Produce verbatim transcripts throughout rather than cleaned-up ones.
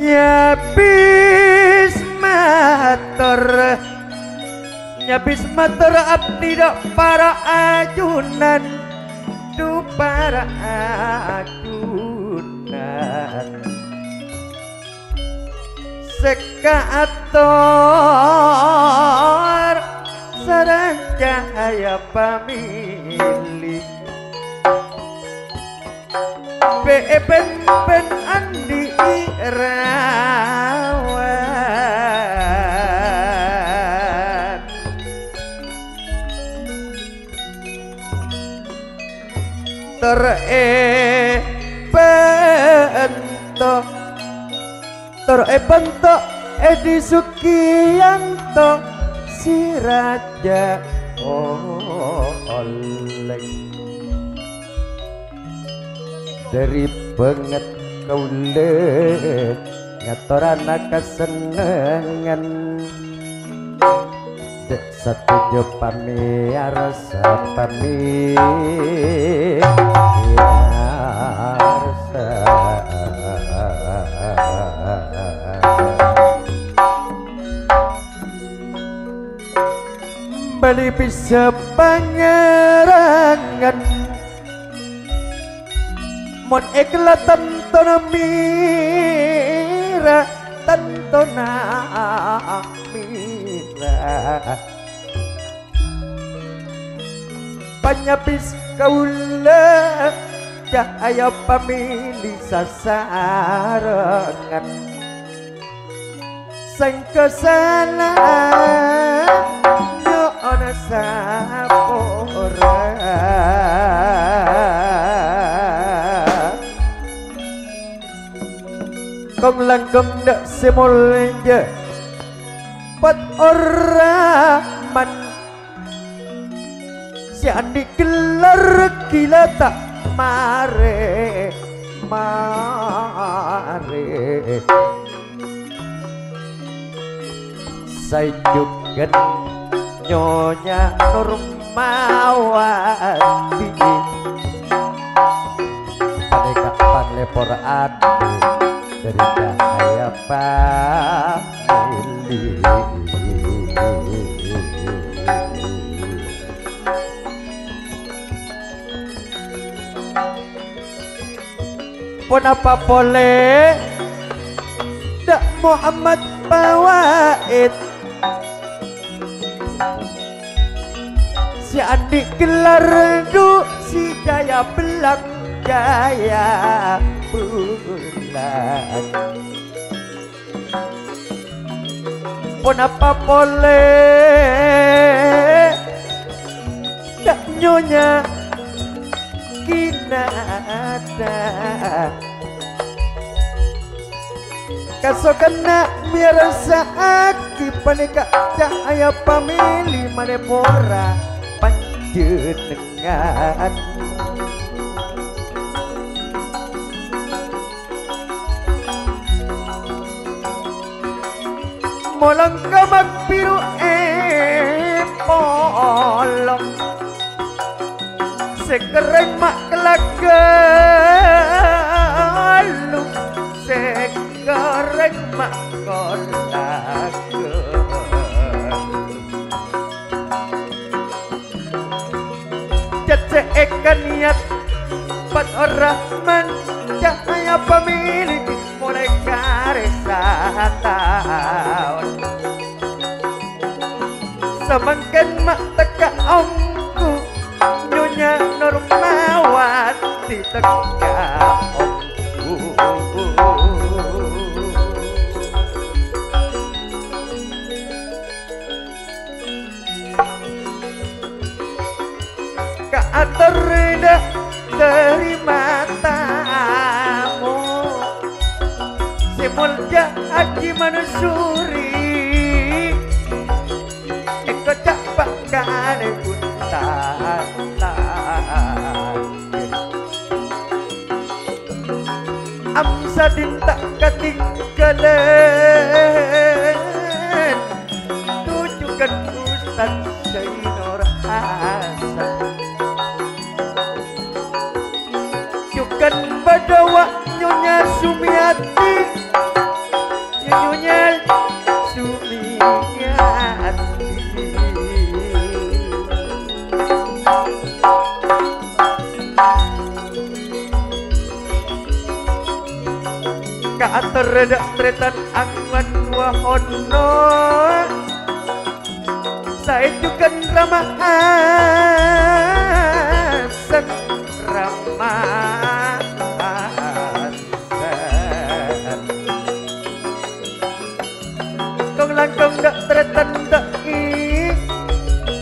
Nyabis mator, nyabis mator abdi dha' para ajunan, dhu para ajunan. Sè kaator sareng cahaya pamili. Bè'è bân-bân andi'i rawan. Tor èbhânto, tor èbhânto è dhi Sugiyanto si rajâ olèng. Dhâri bângèt kaulâ ngatorana kasennengngan. Dâ' sadhâjâ pamèyarsa, pamèyarsa. Bâli bisa pangèrangan. Mon èkla tantona mèra, tantona mèra. Panyabis kaulâ, cahaya pamili sasarengan. Sèngko' sala nyo'ona sapora. Kong-langkong dâ' sè molja, Fathurrahman. Sè andi' gellar ghilâ ta' marè-marè. Sè jhughân Nyonya Nurmawati. Panèka panglèpor adu dhâri cahaya pamili. Ponapa polè dâ' Muhammad Fawaid? Sè andi' gellar dhu si jaya bellang, jaya bellang. Ponapa polè dâ' Nyonya Kinata? Kasokanna mèyarsa'aghi panèka cahaya pamili malèpora pan- jenengan. Molong ka magbiru'e polong, se kerreng ma' kalaga lu, se kerreng ma' kalaga. Cecce'e ka niyat Fathur Rahman, cahaya pamili molae karè sataon. Samangken ma' tekka' ongghu, Nyonya Nurmawati tekka' ongghu. Kaator dha' tarèma tamoy, sè molja Haji Mansuri, èkoca' pakana buntalan. Amsadin ta' katinggalan, tojughân Ustaz Zainur Hasan. Jughân bâdâ wa' Nyonya Sumiati, Nyonya Sumiati. Kaator dha' tarètan Ahmad Wahono, saèjughân Rama Hasan, Rama Hasan. Kong-langkong dha' tarètan dha' i,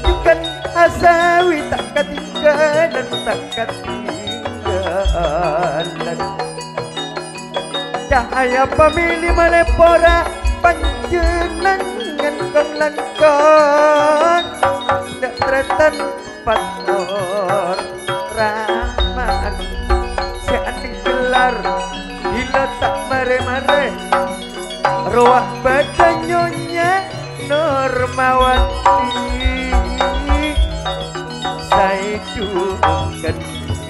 jughân Hasawi ta' katinggalan, ta' katinggalan. Cahaya pamili malèpora panjhennengngan kong-langkong dha' tarètan Fathur Rahman. Sè andhi' gellar ghilâ ta' marè-marè. Rowa bâdâ Nyonya Nurmawati. Saèjughân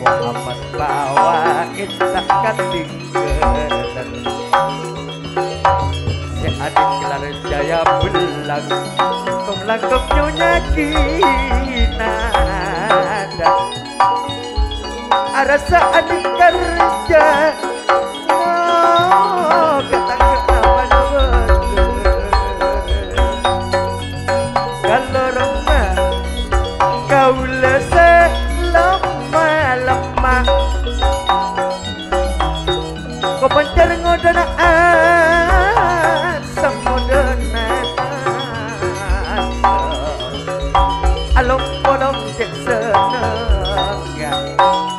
Muhammad Bawaid ta' katinggalan. Sè andhi' gellar Jaya Bellang, kong-langkong Nyonya Kinada. Arassa andhi' karja, oh, katangghâ aman bhâdhân. Kaloronna kaulâ sè lemma-lemma. Kopancar ngodâna asem, ngodâna asem. Along-polong cè' sennengnga,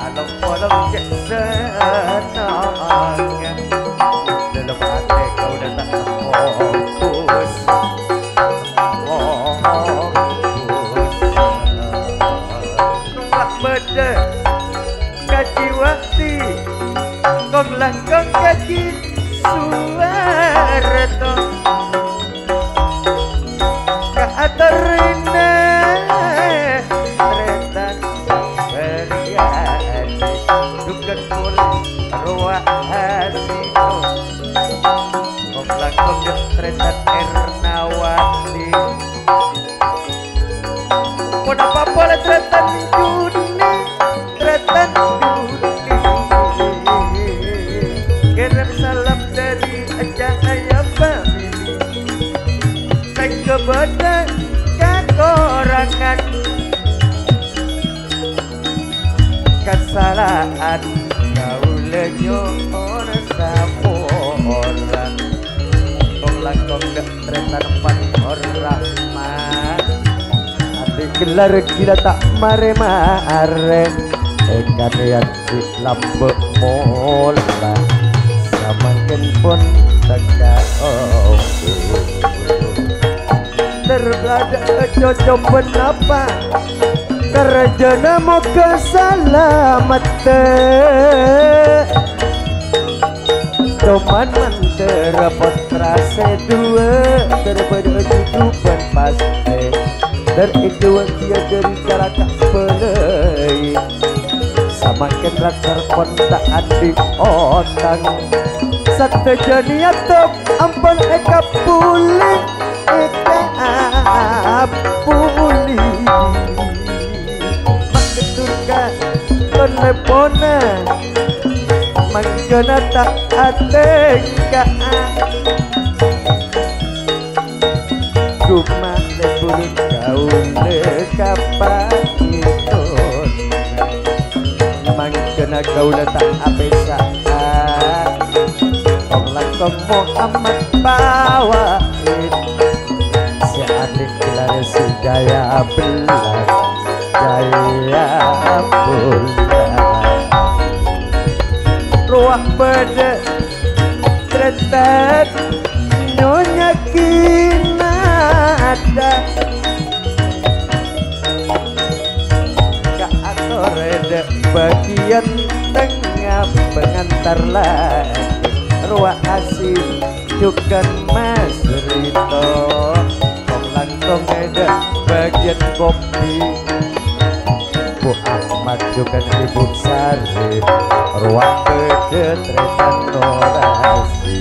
along-polong cè' sennengnga. Dâlem atè kaulâ ta' fokus, fokus. Numpak bâdâ Kaji Wati, kong-langkong Kaji Suwarto. Kaatorna tarètan Sabariyadi, jughân pol rowa asino. Kong-langkong tarètan Ernawati. Ponapa polè tarètan Juni, tarètan Juni. Kèrèm salam dâri Cahaya Family. Sèngghâ bâdâ kakorangan, kasala'an, kaulâ nyo'on sapora. Kong-langkong dha' tarètan Fathur Rahman. Andhi' gellar ghilâ ta' marè-marè, èkanèyan sè lambâ' mola. Samangkèn pon tekka ongghu. Darbâdâ coco ponapa? Karajana moghâ salamedhâ. Toman mandhâr pottra sè duwâ', dhâr bâdâ jhudhubân pastè. Dhâr èduwâ' kèya dhâri caraka bâlâi. Samangkèn raksar pon ta' andi' otang. Sadhâjâ niyatta ampon èkabuli. Èkabuli. Makkè durka ton lèpona, mangkana ta' atèngka'a. Coma lèbulun kaulâ ka pangètonna. Mangkana kaulâ ta' apèsa'a. Kong-langkong Muhammad Pawait. Sè andhi' gelar Sè Jaya Bellar, Jaya Bellar. Rowa bâdâ trètan Nyonya Kinada. Kaator è dâ' bâgiyân tengnga pangantar la rowa asih jhughân Mas Rito. Kong-langkong è dâ' bâgiyân kopi. Bu Ahmad jhughân Ibu Sari, rowa bâdâ trètan norasi.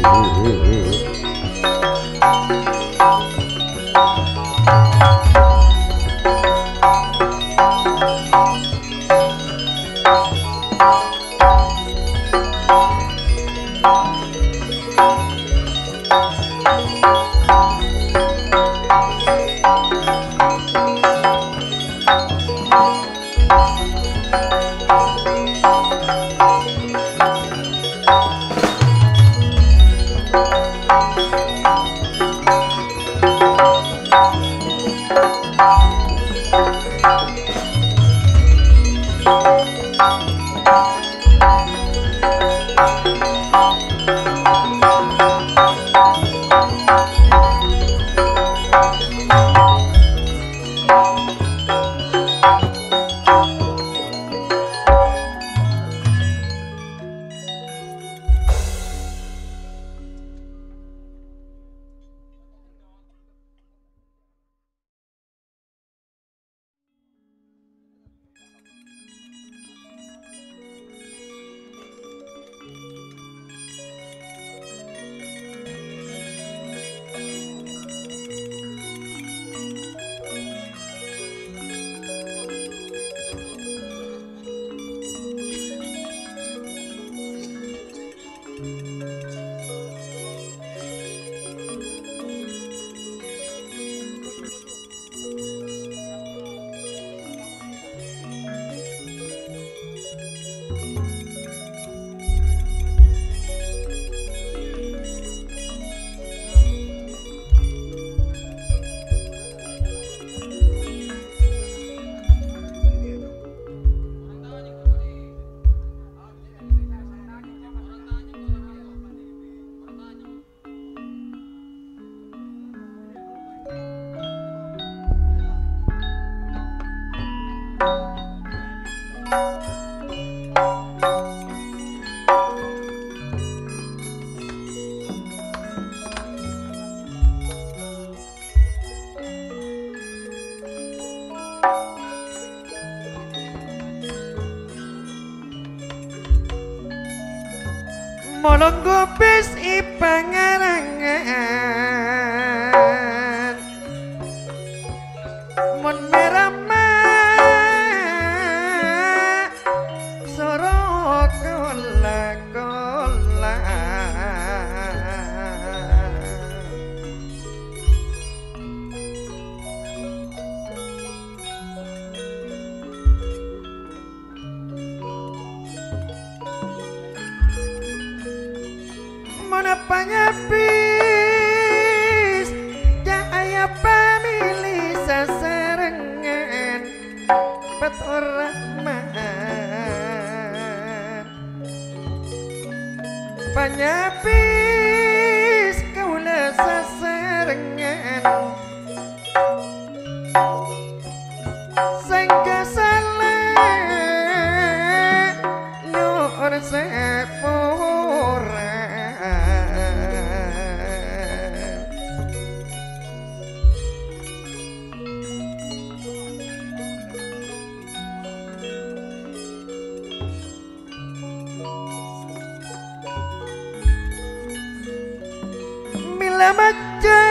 Molong kopis è pangarangan. Mon mèrama soro kola-kola. Mon panyapis, cahaya pamili sasarengan, Fathur Rahman. Panyapis kaula sasarengan, sengga Pajjhâ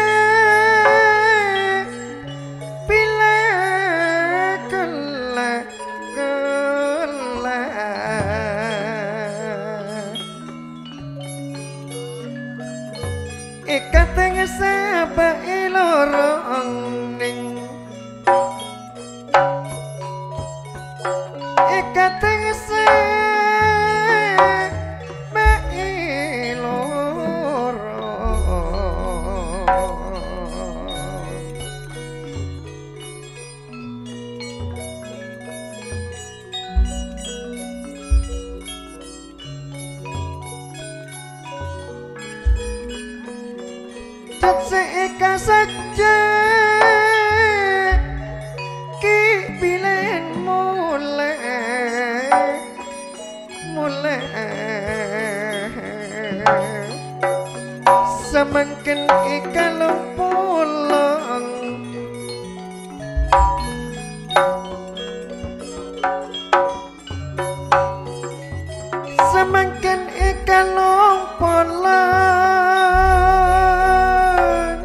bilâ ghellâ'-ghellâ'. È katèng sabâ' è lorong nèng. È katèng sabâ' è lorong. Cè' sè èkasajjhâ ghi' bilân molè, molè. Samangkèn èkalong-polong. Samangkèn èkalong-polong.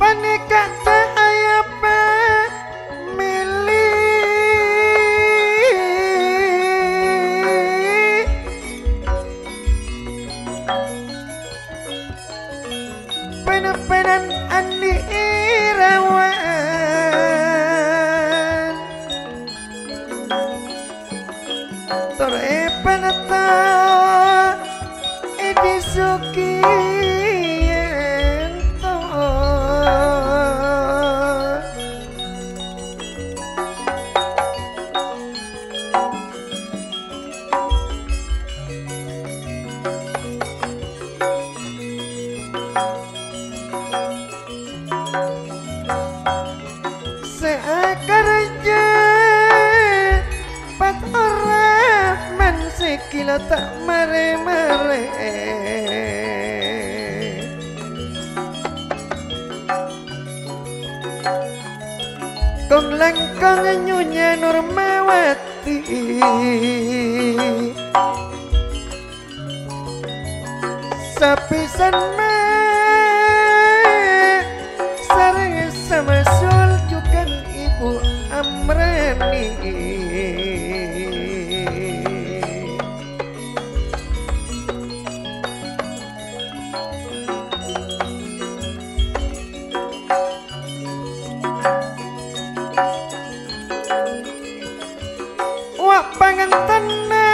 Panèka cahaya pamèlè. Pèn-pènan andi' èrawan. Tor èpanèta è disugiyanto. Sè akarajâ Fathur Rahman sè ghilâ ta' marè-marè. Kong-langkong Nyonya Nurmawati. Sapisan ma' sareng samasul jhughân Ibu Amrani. Wa' pangantanna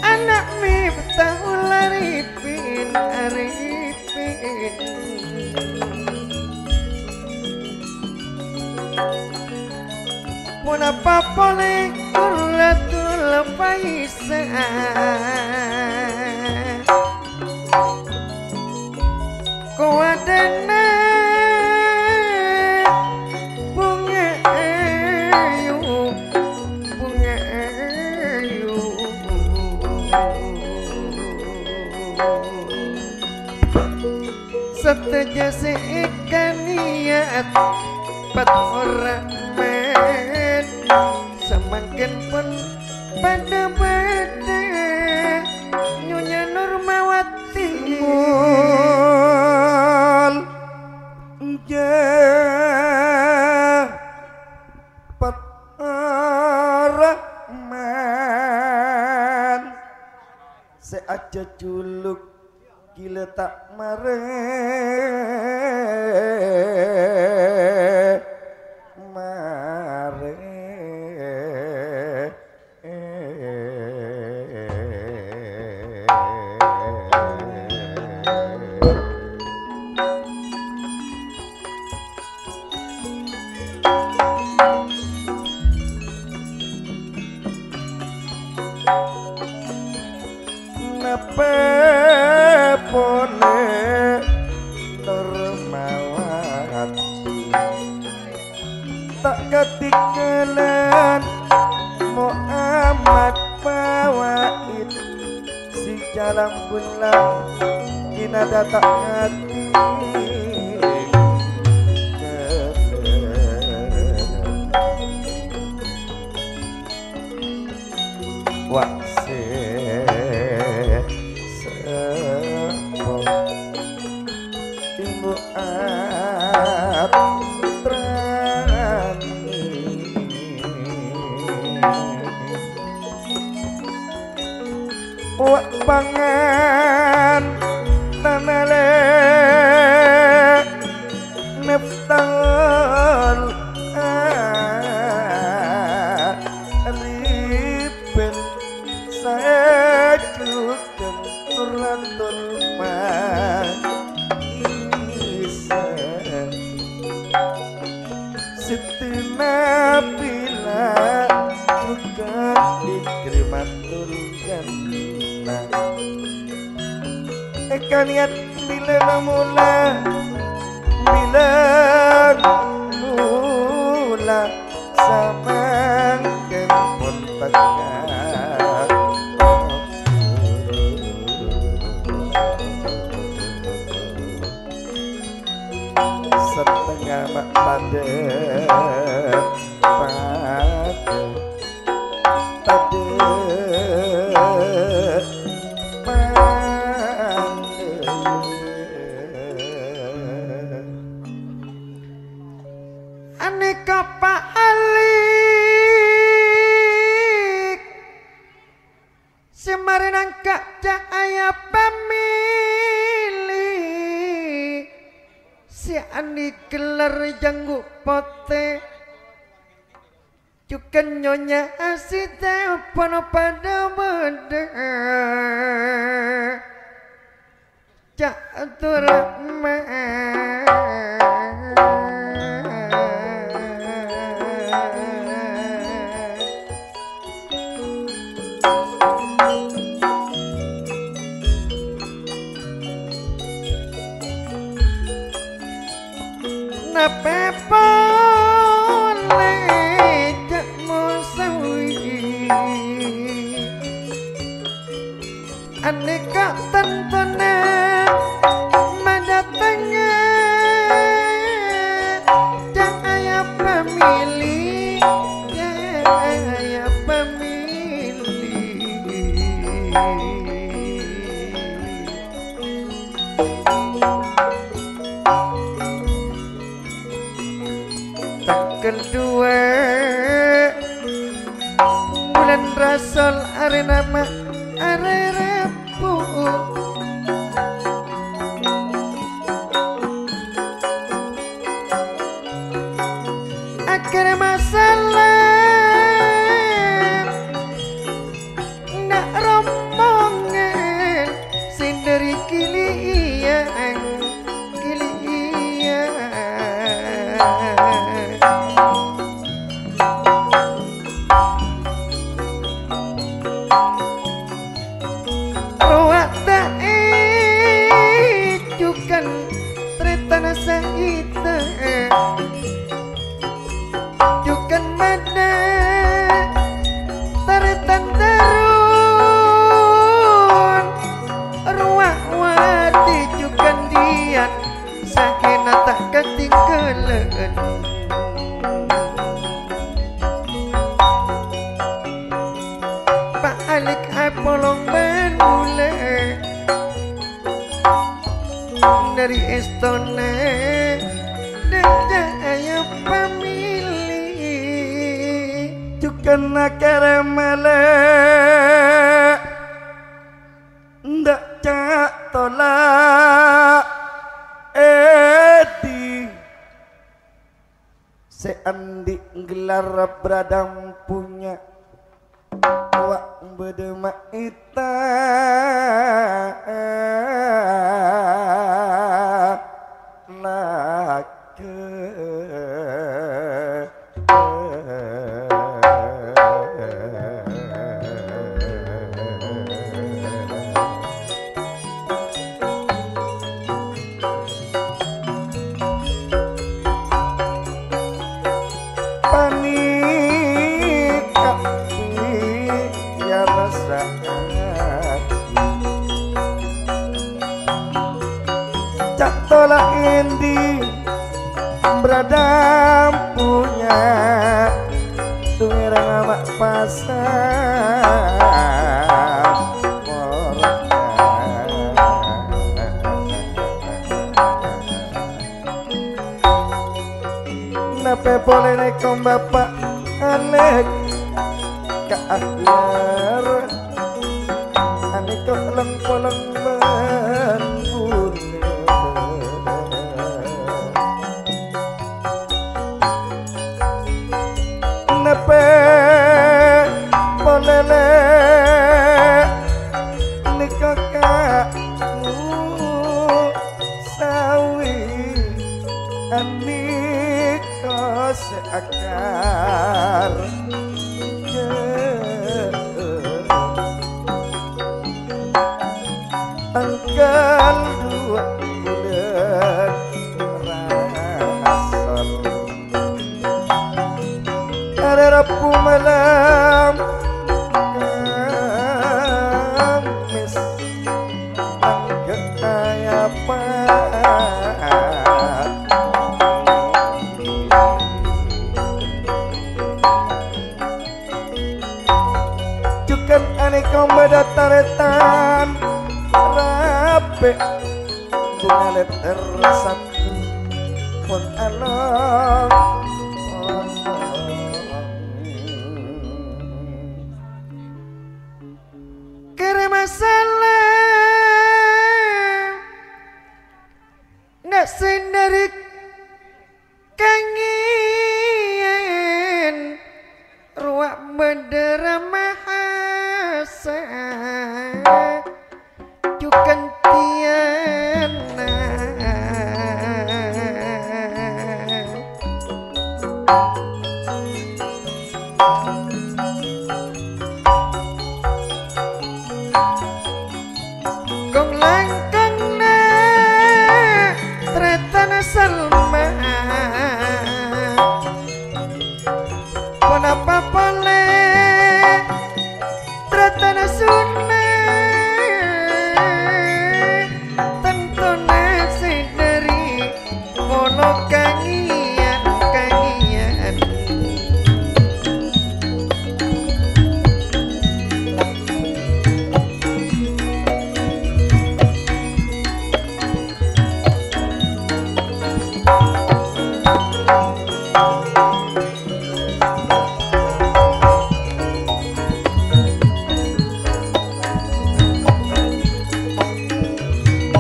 ana' Miftahul Arifin, Arifin. Ponapa polè Qurratul Faisal? Kowadana bhunga ayu, bhunga ayu. Sadhâjâ sè èkaniyat Fathur Rahman, samangkèn pon padâ-padâ Nyonya Nurmawati. Mul, jâ, Fathur Rahman, sè ajhâjhuluk ghilâ ta' marè, marè. Napa polè Nurmawati? Ta' katinggalan Muhammad Fawaid, sè Jalan pulang, kina datang hati. Wa' sè sepo Ibu Atrani. Wa' pangan tanale neftal arifin sajudan turatul maisa. Siti Nabila juga Ikrimatul Jannah. Eka niat bilâ mula, bilâ mula samangkèn pon teka. Setengah mak padâ, padâ, padâ, padâ. Anèka Pa' Ali. Sè marè nangka' cahaya pamili, sè andi' gellar janggu' potè, jhughân Nyonya Asita pono padâ bâdâ Caturama. Napè polè ca'na mosawi. Anèka tantona madâtengnga cahaya pamili, cahaya pamili. Tangghâl duwâ' bulân Rasol, arè nama arè Rebbhu. Akhir masalah Ndak rombongan sè dhâri Kili'iyang, Kili'iyang. Rowa ta' èjhughân tarètan saita. Jhughân madâ tarètan terron, rowa wadhi jhughân dhiyâ, sakèna ta' katinggalân. Pa' alèk apolong bân bulâ. Dhâri èstona Dâ' Cahaya Pamili. Jhughân akèrè malè Dâ' Ca' Tola' Èdi. Sè andi' gelar bradhâm punya, wa' bâdâ maèta lakè. Panèka èyarsa'aghi Dampunya tungera ngamak pasar. Nape pole nekom bapa' alek ka ahyar? Aneka leng-poleng ban bulan. Nape polele neka kamu sawi aneka se akar. Tanggal dua bulan Rasal, hari Rabu malam Kamis, tanggal apa? Jhughân aneka bâdâ tarètan rapè, bhunga lèttèr satu pon along. Kèrèma salam, na' sè dhâri Kangèyan rowa bâdâ ramahasa jhughân tiyana. Kong-langkongna tarètan Salma, ponapa polè tarètan Suna, tantona sè dhâri Polo Kangèyan, Kangèyan.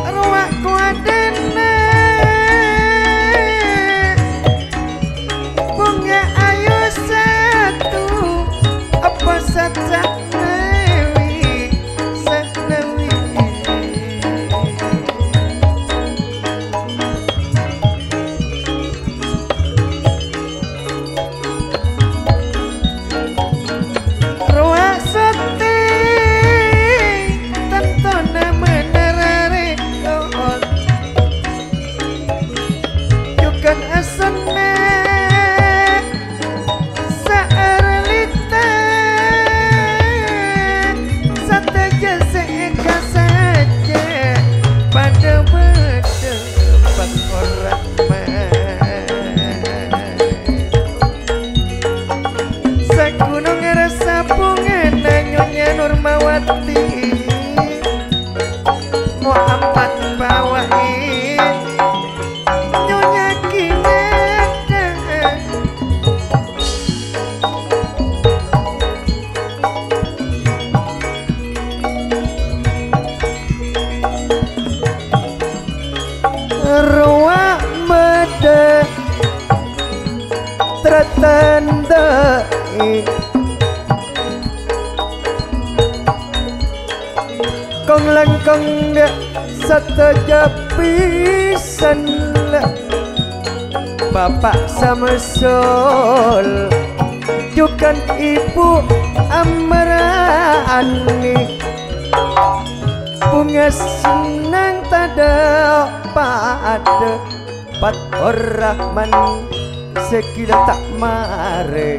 Rowa kowadhâna bhunga ayu satu, apa saja Dewi, Dewi. Rowa sotè tantona menara rèkot, jhughân asonna saaralita, sadhâjâ sè èkasaja padâ-padâ, pas ora Sagunung rasa bungana Nyonya Nurmawati, mo ampat bawa'i Nyonya Kinada. Rowa bâdâ tratandai. Kong-langkong dâ' sadhâjâ bhisan. Bapa' Samsul, jhughân Ibu Amrani, bhunga sennang tadâ' padâ, Fathur Rahman sè ghilâ ta' marè-marè.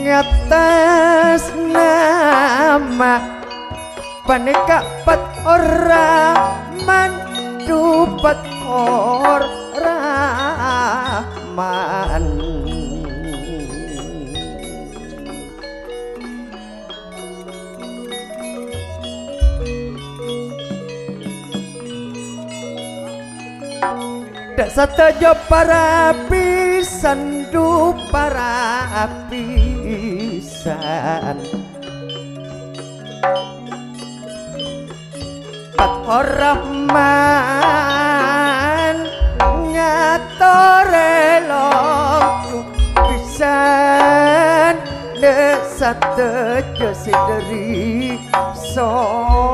Ngatas nama panèka Pet Orrahman, dhu Pet Orrahman. Dâ' sadhâjâ para bhisan, dhu para bhisan. Pet Orrahman ngatorè longghu bhisan, dâ' sadhâjâ sè dâri sono.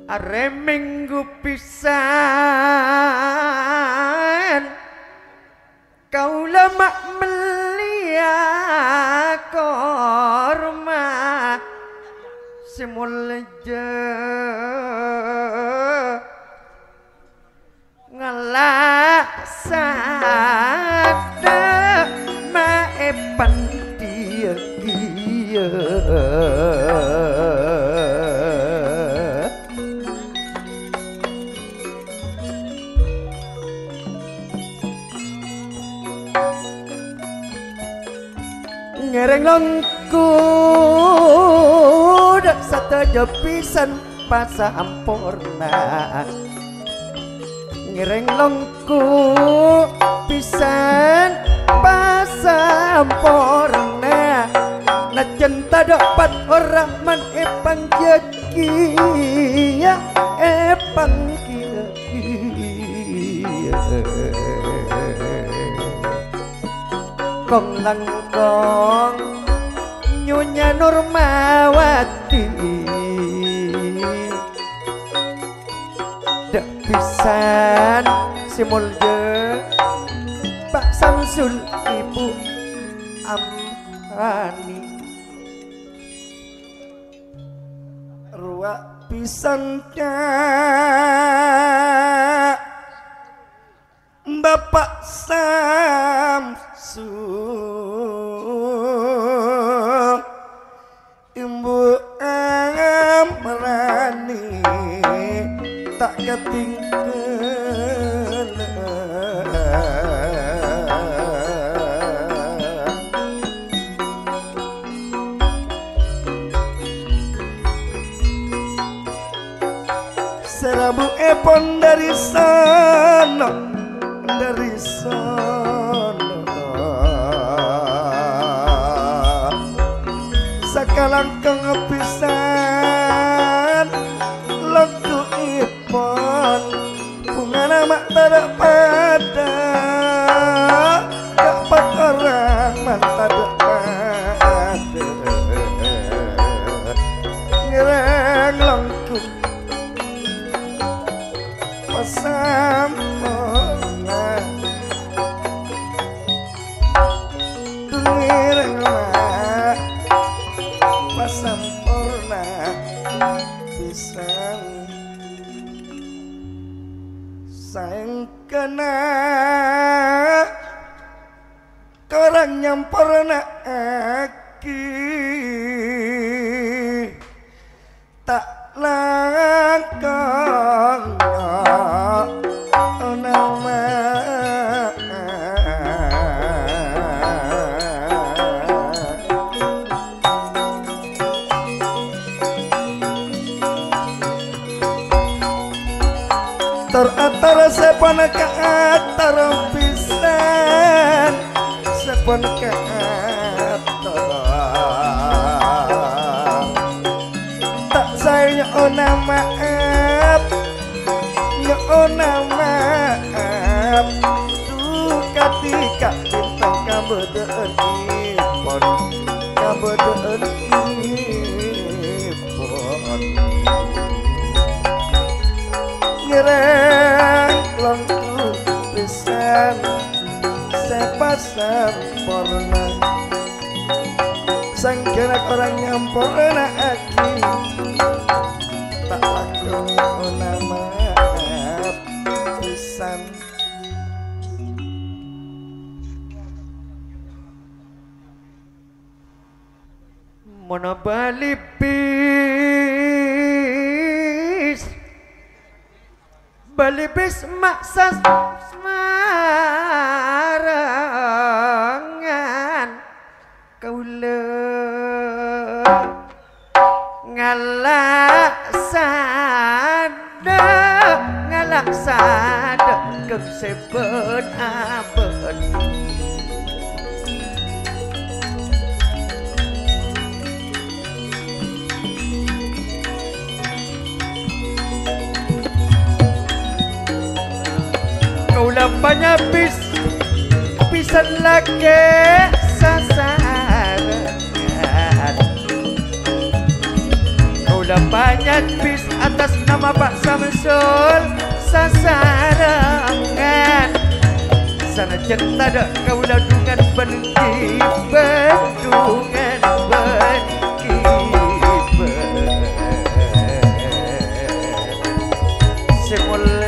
Arè Minggu bhisan, kaulâ ma' mellèya korma sè molja. Ngala' sadhâ ma' èpandhiyâ kèya. Ngèrèng longghu dâ' sadhâjâ bhisan pasamporna. Ngèrèng longghu bhisan pasamporna. Najjhân tadâ' Pet Orrahman èpanggiyâ kèya, èpanggiyâ kèya. Kong-langkong Nyonya Nurmawati, dâ' bhisan sè molja Pak Samsul, Ibu Amrani. Rowa bhisan, Kak. Bapa' Samsul, Embu' Amrani, ta' katinggalan. Rabuèpon dâri sono, dâri sono. Sakalangkong bhisan longguèpon, bhungana ma' tadâ' padâ, ka' pat orèng ma' tadâ' padâ. Ngèrèng longgu pasamporna. Dungi rèng ma' pasamporna bhisan. Saèngghâna korang nyamporna'aghi. Ta' langkong onama. Tor-ator sè panèka ator bhisan, sè panèka ator. Ta' saè nyo'ona ma'ap, nyo'ona ma'ap. Dhu-kadhi ka' bintang kabâdâ'ânnèpon, kabâdâ'ânnèpon. Ngèrèng longgu bhisan sè pasamporna. Saèngghâna korang nyamporna'aghi, ta' langkong nyo'ona ma'ap bhisan. Mon bâli bis, bâli bis ma' sas-, marengngan. Kaulâ ngala' sadhâ, ngala' sadhâ kèng sè bân-abân. Kaulâ panyabis bhisan lakè' sasarengan. Kaulâ panyabis attas nama Pa' Samsul sasarengan. Sanajjân tadâ' kaulâ dhungan bân ghibâ, dhungan bân ghibâ. Sè molja.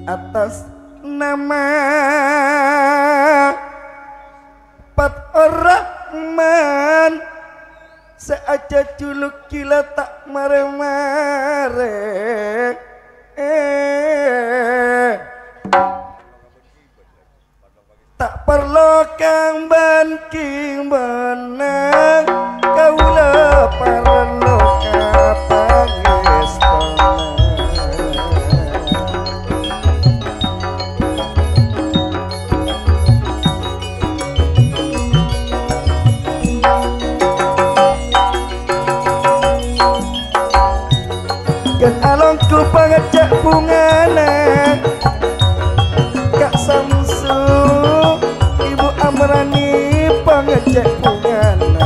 Attas nama Fathur Rahman sè ajhâjhuluk ghilâ ta' marè-marè. Ta' parlo kang bân-kimbâna, kaulâ parlo ka pangèstona. Ghân alongghu pangècè' bhungana, Ka' Samsu, Ibu Amrani pangècè' bhungana.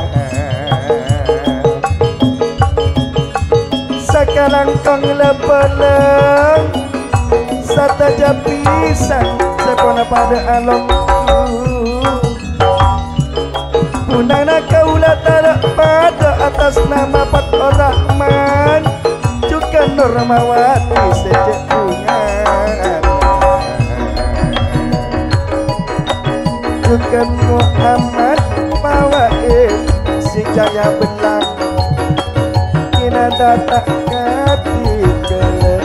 Sakalangkong la-bâlâng, sadhâjâ bhisan sè pona padâ alongghu. Bhunana kaulâ tara' padâ attas nama Fathur Rahman, jhughân Nurmawati sè cè' bhungana. Jhughân Muhammad Fawaid sè cahya bellâng. Tata kadhi kala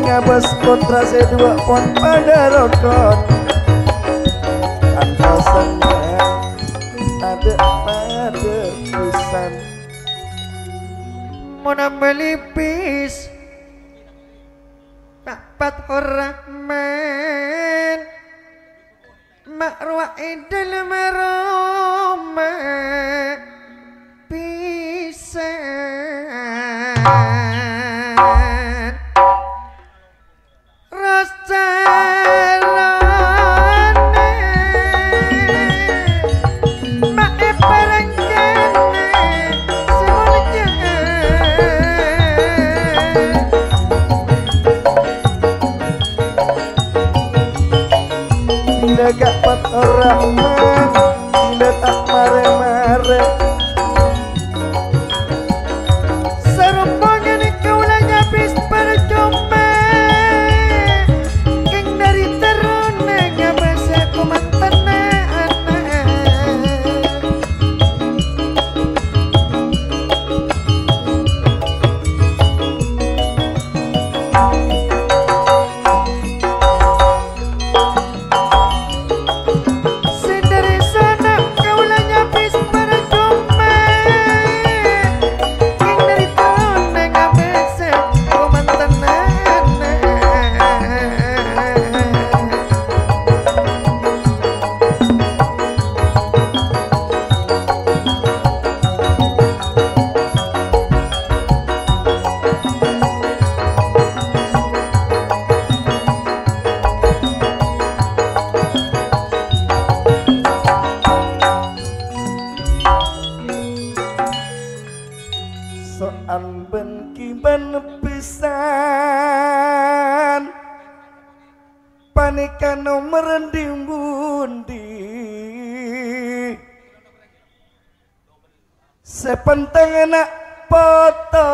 ngabâs pottra sè duwâ' pon padâ rokon. Antosanna tadâ' padâ pisan. Mon abâli pis ta' pat ora men. Ma' rowa è dâlem roma pisan. Ras carana ma' èparèngkana sè molja. Bilâ ka' Fathur Rahman, bilâ ta' marè-marè. Sarombongan kaulâ nyabis parcoma, kèng dâri terrona ngabâsa komantanna ana'. Sè dâri sana kaulâ nyabis parcoma, kèng dâri terrona ngabâsa komantanna. So'an bân kiban pisan, panèka nomer ndi-bundi. Sè pentèng ana' poto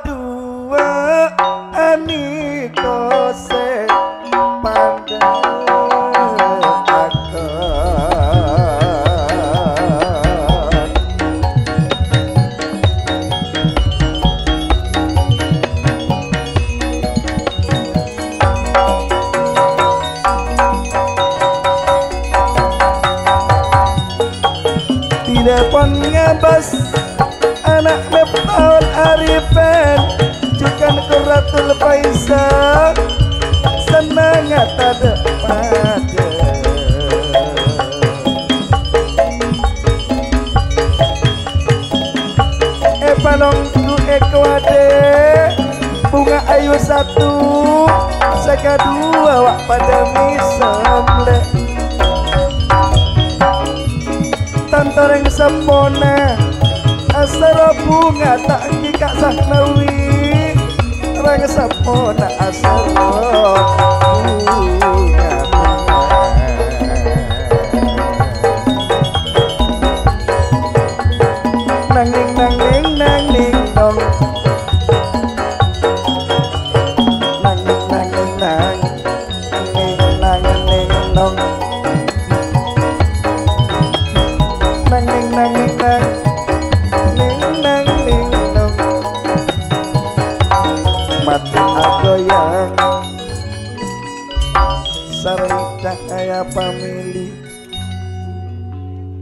duwâ' anèko sè padâ akon. Tèlèpon ngabâs ana' Miftahul Arifin, jhughân Qurratul Faisa, sennengnga tadâ' padâ. Èpalongghu èkowadè, Bunga Ayu satu, sè kaduwâ wa' padâ mèsem lè'. Tanto rèng seppona asoro Bunga ta' ènggi ka' Sahnawi, rèng seppona asoro Bunga, Bunga. Nangèng, nangèng, nangèng, nong. Nangèng, nangèng, nangèng, nangèng, nangèng, nong. Nangèng, nangèng, nangèng, nangèng, nong. Matè agoyang sareng cahaya pamèlè.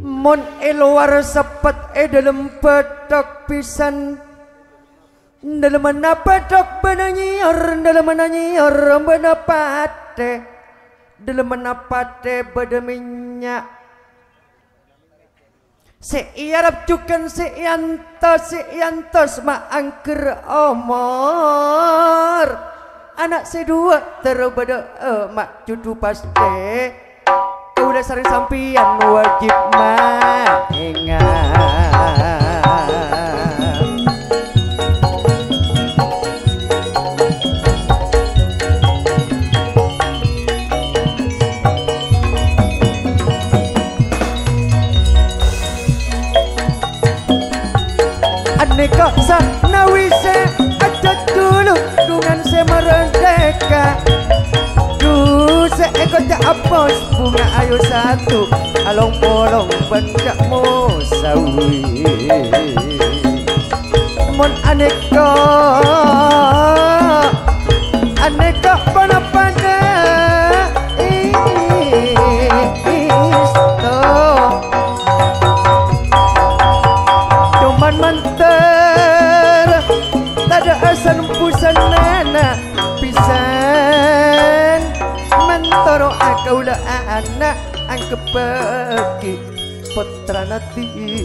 Mon è lowar seppet, è dâlem bâthok pisan. Dâlemmanna bâthok bâdâ nyèyor, dâlemmanna nyèyor bâdâ patè, dâlemmanna patè bâdâ mènnya'. Sè èarep jhughân sè èantos, sè èantos ma' angghâr omor. Ana' sè duwâ' terro bâdâ'â ma' jhudhu pastè. Kaulâ sareng sampèyan wajib maènga'. Anèka Sahnawi sè ajhât dhulu, dhungan sè mardhika. Dhu sè èkoca' apos Bunga Ayu satu, along-polong bân Cak Musa. Mon anèka, anèka ponapa èsto. Coma mandhâr tadhâ' san-busannana pèsan, mentoro'a kaulâ ana' angghebbhâghi pottrana dhibi'.